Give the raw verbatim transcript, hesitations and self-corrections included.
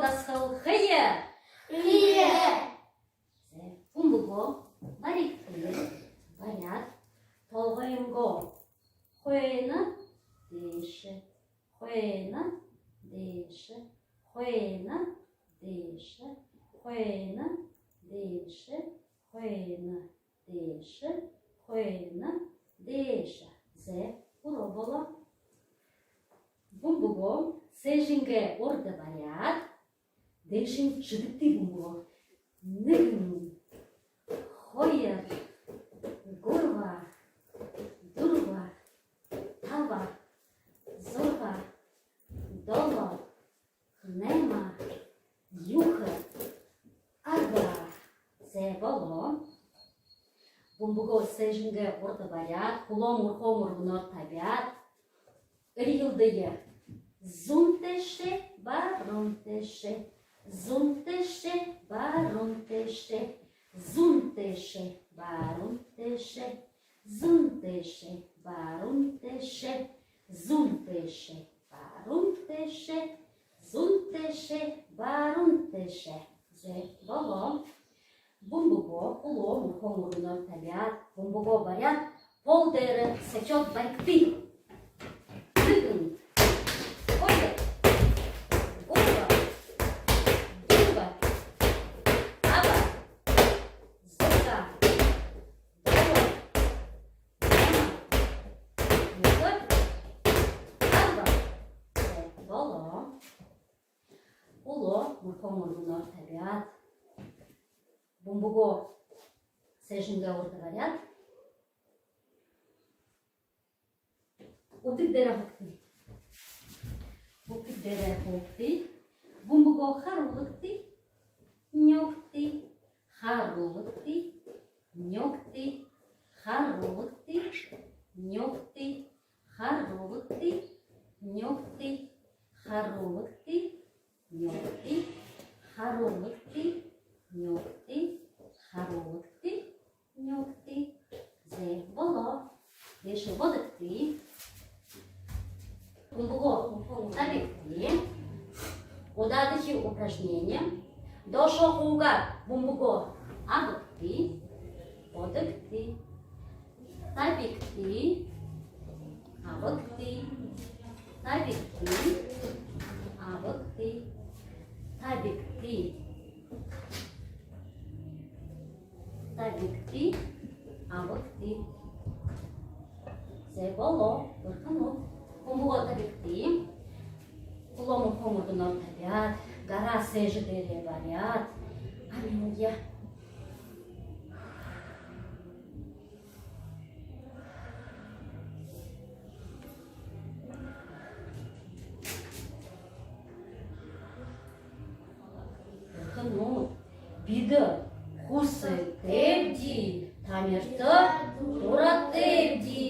Дасхал, хээ. Хээ. Зэ, бүмбэгөө баригты. Бариад, толгойнгоо хойно дээшэ, хойно дээшэ, хойно дээшэ, хойно дээшэ, хойно дээшэ, хойно дээшэ. Зэ, хүрөө болоо. Бүмбэгөө сээжынгээ урда бариад, дээшэнь шэдэгты бүмбэгөө. Нэгэн, хоёр, гурба, дүрбэ, таба, зургаа, долоо, найма, юһэ, арба. Зэ, болоо. Бүмбэгөө сээжынгээ урда бариад, хүлөө мүрхөө мүргэнөөр табяад, эрьелдэе. Зүүн тээшээ, баруун тээшээ, зүүн тээшээ, баруун тээшээ, зүүн тээшээ, баруун тээшээ, зүүн тээшээ, баруун тээшээ, зүүн тээшээ, баруун тээшээ, зүүн тээшээ, баруун тээшээ. Зэ, болоо. Бүмбэгөө хүлөө мүрхөө мүргэнөөр табяад, бүмбэгөө бариад, пол дээрэ сахюуд баригты. Нэгэн, хоёр, гурба, дүрбэ, таба, зургаа, долоо, найма, юһэ, арба. Зэ, болоо. Хүлөө мүрхөө мүргэнөөр табяад, бүмбэгөө сээжынгээ урда бариад, үбдэг дээрээ һуугты. Үбдэг дээрээ һуугты. Бүмбэгөө харуулагты. Нюугты. Харуулагты. Нюугты. Харуулагты. Нюугты. Харуулагты. Нюугты. Харуулагты. Нюугты. Харуулагты. Нюугты. Харуулагты. Нюугты. Зэ, болоо. Дээшээ бодогты. Бүмбэгөө табигты. Удаадахи упражнение. Доошоо һуугаад, бүмбэгөө абагты. Бодогты. Табигты. Абагты. Табигты. Абагты. Табигты. Табигты. Абагты. Зэ, болоо. Бэрхэнүүд. Бүмбэгөө табигты. Хүлөө мүрхөө мүргэнөөр табяад, гараа сээжэ дээрээ бариад, амин яа. Бэрхэнүүд, бидэ хүсэттэйбди, тамирта дуратайбди.